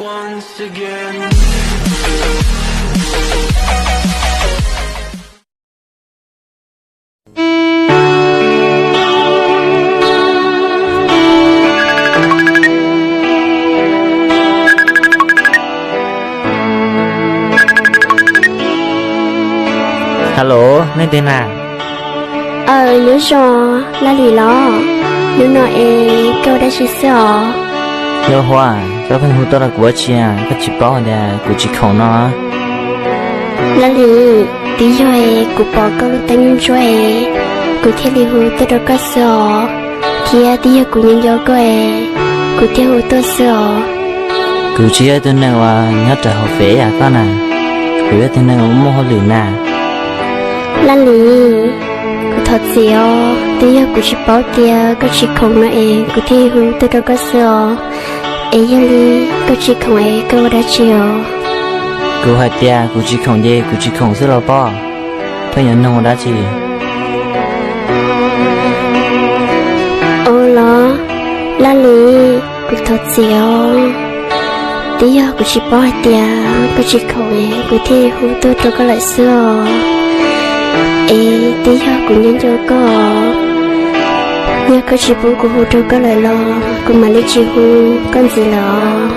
Hello, nej twg na? Aw, nyob zoo, Laj Lis los? Hnub no es koj ua dab tsi xwb os? Nkauj Huab, koj pheej hu tuaj rau kuv ua dab tsi, koj tsis paub tias kuv tsis khoom no? Laj Lis, twb yog es kuv pom koj lub teeb ntsuab es kuv thiaj li hu tuaj rau koj xwb os, thiab twb yog kuv nyob nco koj es kuv thiaj hu tuaj xwb os. Kuv tsis yog ib tug neeg uas nyob rau hauv fem yam koj na, kuv yog ib tug neeg uas muaj hauj lwm na. Laj Lis, kuv thov txim os, twb yog kuv tsis paub tias koj tsis khoom no es kuv thiaj hu tuaj rau koj xwb os. Es yog li koj tsis khoom es koj ua dab tsi os? Kuv hais tias kuv tsis khoom ces kuv tsis khoom xwb los pob, pheej yuav nug ua dab tsi? Ua los, Laj Lis, kuv thov txim os, twb yog kuv tsis paub hais tias koj tsis khoom es kuv thiaj hu tuaj rau koj lawm xwb os. Es twb yog kuv nyob nco koj, yog koj tsis pub kuv hu rau koj lawm los kuv mam li tsis hu koj ntxiv lawm os.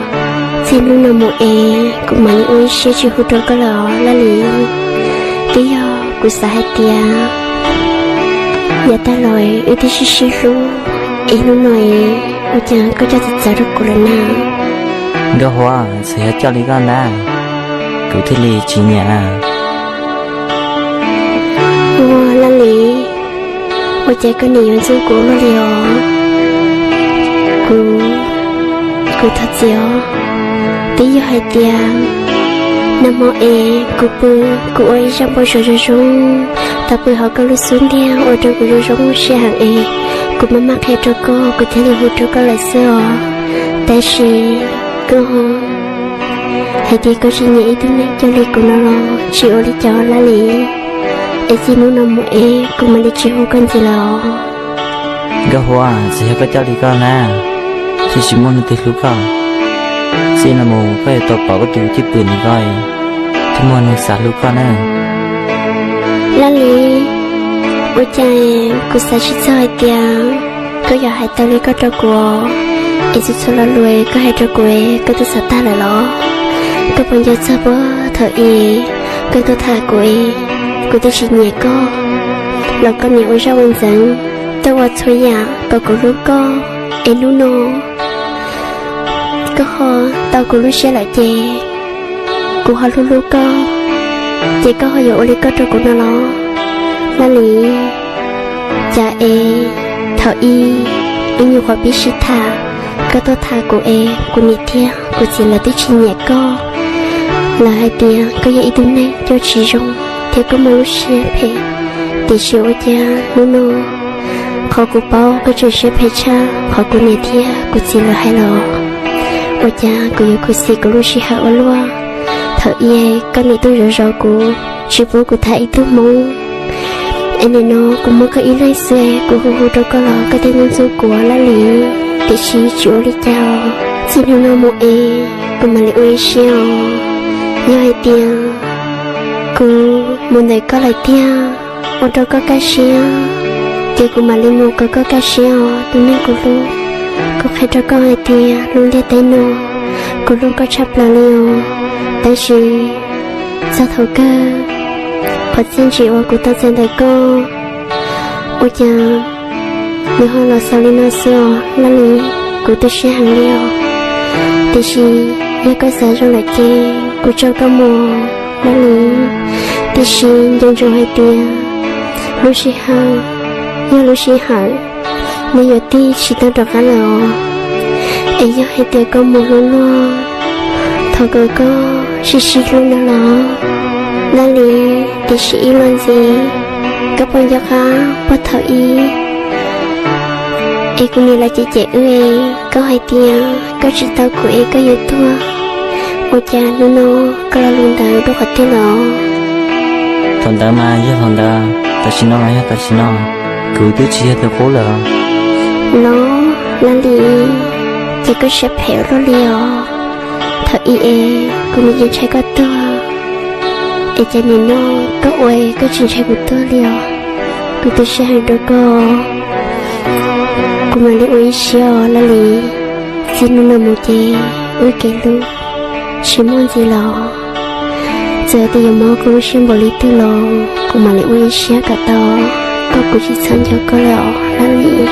Txij hnub no mus es kuv mam li ua ib siab tsis hu rau koj lawm os Laj Lis. Twb yog kuv xav hais tias yav tag los wb twb sib sib hlub, es hnub no es ua cas koj coj txawv txawv rau kuv lawm na? Nkauj Huab, txawm yog coj li koj ntag, kuv thiaj li tsis nyiam. Ua Laj Lis, ua cas koj nim yuav ntxub kuv ua luaj li os? Kuv, kuv thov txim os. Twb yog hais tias nag hmo es kuv pw, kuv ua ib zaj npau suav zoo zoo, tau pw hauv koj lub xub ntiag ua rau kuv zoo zoo siab heev es kuv maj maj qhia rau koj, kuv thiaj li hu rau koj lawm xwb os. Tab sis koj hais tias koj tsis nyiam ib tug neeg coj li kuv no los tsis ua li cas Laj Lis. Es txij hnub no mus es kuv mam li tsis hu koj ntxiv lawm os. Nkauj Huab, txawm yog koj coj li koj na, thiaj tsis muaj neeg twg hlub koj. Txij no mus koj yuav tau pom koj tus cwj pwm ntawm ko, thiaj muaj neeg xav hlub koj na. Laj Lis, ua cas kuv xav tsis txog hais tias koj yuav hais tau li koj rau kuv, es txhua txhua lo lus koj hais rau kuv koj twb xav tag lawm los? Koj puas nco txog puag thaum ub koj tuaj tham kuv, kuv twb tsis nyiam koj los koj nim ua zaj ua ntxeev, tuaj ua txhua yam kom kuv hlub koj, es hnub no koj ho tau kuv lub siab lawm ces kuv ho hlub hlub koj, ces koj ho yuav ua li koj rau kuv no los? Laj Lis, cas es thaum ub ib nyuag qhuav pib sib tham, koj tuaj tham kuv es kuv niam thiab kuv txiv lawv twb tsis nyiam koj. Lawv hais tias koj yog ib tug neeg coj tsis zoo thiab koj muaj lub siab phem, tiam sis ua cas hnub no qhov kuv paub koj tseem siab phem tshaj qhov kuv niam thiab kuv txiv lawv hais los? Ua cas kuv yuav khuv xim kuv lub sij hawm ua luaj? Thaum ub koj nim tuaj zov zov kuv, tsis pub kuv tham ib tug hmoob, es nim no kuv muaj koj ib leeg xwb, kuv hu hu rau koj los koj thiaj ntxub ntxub kuv Laj Lis. Tiam sis tsis ua li cas, txij hnub no mus es kuv mam li ua ib siab os. Yog hais tias kuv mus ntawm koj lawm tiag, ua rau koj kaj siab, ces kuv mam li mus kom koj kaj siab os tus neeg kuv hlub. Kuv qhia rau koj hais tias lub ntiaj teb no, kuv hlub koj tshaj plaws li os. Tab sis txog thaum kawg, qhov txiaj ntsim uas kuv tau txais ntawm koj, ua cas nws ho los xaus li no xwb os Laj Lis. Kuv tu siab heev li os. Tiam sis yog koj xav zoo lawm ces kuv tso koj mus Laj Lis. Tiam sis nco ntsoov hais tias lub sij hawm yog lub sij hawm, nws yuav tig tsis tau rov qab lawm os. Es yog hais tias koj mus hlub luag, thov kom koj sib sib hlub no los Laj Lis. Tiam sis ib los ntxiv, koj puas nco qab puag thaum ub es kuv niam lawv cem cem wb es koj hais tias koj tsis tau kuv es koj yuav tuag, ua cas hnub no koj lo lus ntawd dua qhov twg los? Thaum ntawd mas yog thaum ntawd, tam sim no mas yog tam sim no, kuv twb tsis yog tus qub lawm. Los Laj Lis, ces koj siab phem ua luaj li os. Thaum ub es kuv nim yeej ntshai koj tuag, es cas nim no koj ua koj tsis ntshai kuv tuag li os? Kuv tu siab heev rau koj, kuv mam li ua ib siab os Laj Lis. Txij hnub no mus ces wb kev hlub tsis muaj ntxiv los, txawm tias yuav mob koj lub siab npaum li twg los kuv mam li ua ib siab kom tau, kom kuv tsis txhob nco koj lawm os Laj Lis.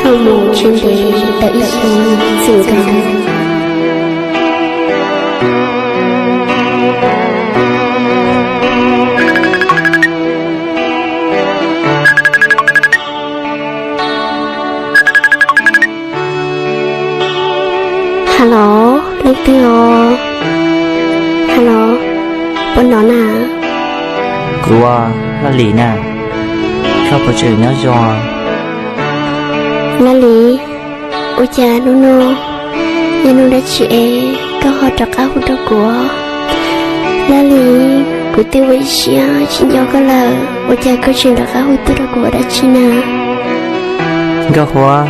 Dhau mus tsis ntev tau ib xyoos txwm nkaus. Hello, leej twg os? Hello, puas hnov na? Kuv, Laj Lis na, koj puas tseem nyob zoo? Laj Lis, ua cas hnub no yog hnub dab tsi es koj ho rov qab hu rau kuv? Laj Lis, kuv twb ua ib siab tsis nco koj lawm, ua cas koj tseem rov qab hu tuaj rau kuv ua dab tsi na? Nkauj Huab,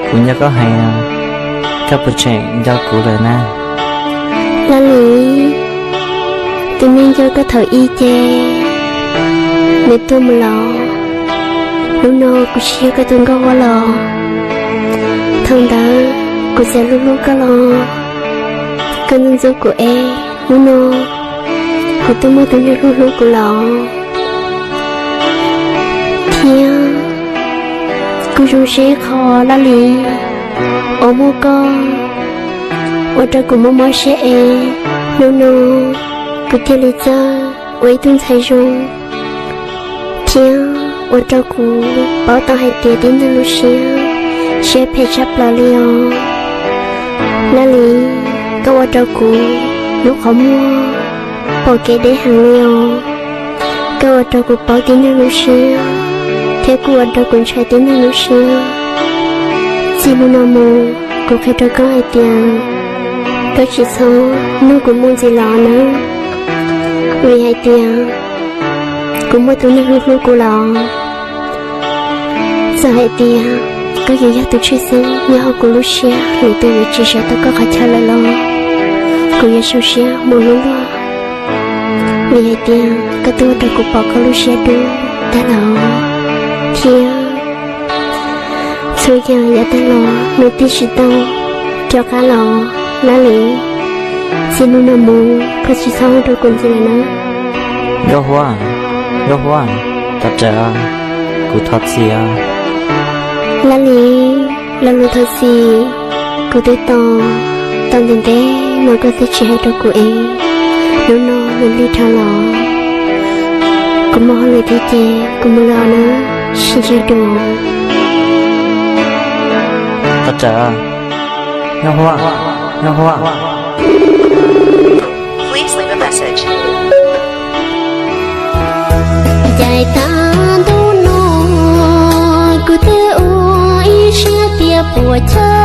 kuv nco koj heev, koj puas tseem nco kuv lawm na? Laj Lis, tus neeg nco koj thaum ub ces nws tuag mus los, hnub no kuv tsis yog koj tus Nkauj Huab los. Thaum ntawd kuv txawm hlub hlub koj los koj ntxub ntxub kuv es hnub no kuv twb muaj tus neeg hlub hlub kuv los. Thiab kuv zoo siab ib qho Laj Lis, uas muaj koj ua rau kuv mob mob siab es hnub no kuv thiaj li txawj ua ib tug ntxhais zoo, thiab ua rau kuv paub tau hais tias tib neeg lub siab, siab phem tshaj plaws li os. Laj Lis, koj ua rau kuv lub qhov muag pom kev deb heev li os. Koj ua rau kuv paub tib neeg lub siab, thiab kuj ua rau kuv ntshai tib neeg lub siab. Txij hnub no mus, kuv qhia rau koj hais tias koj tsis txhob nug kuv mus ntxiv los nawb, vim hais tias kuv muaj tus neeg hlub hlub kuv los. Txawm hais tias koj yuav yog tus tshwj xeeb nyob hauv kuv lub siab, lwm tus yuav tsis sawv tau koj qhov chaw lawm los, kuv yuav zoo siab mus hlub luag, vim hais tias koj twb ua rau kuv pom koj lub siab dub tag lawm, thiab txhua yam yav tag los nws twb tsis tau rov qab los. Laj Lis, txij hnub no mus koj tsis txhob hu rau kuv ntxiv lawm na. Nkauj Huab, Nkauj Huab, thov rawm, kuv thov txim. Laj Lis, lo lus thov txim kuv twb tos tau ntev ntev no koj twb tsis hais rau kuv es hnub no nws lig dhau los, kuv muaj hauj lwm thiab ces kuv mus lawm nawb, sib ntsib dua. Thov rawm, Nkauj Huab, Nkauj Huab. Caij tag ntuj no kuv twb ua ib siab tias puas chaw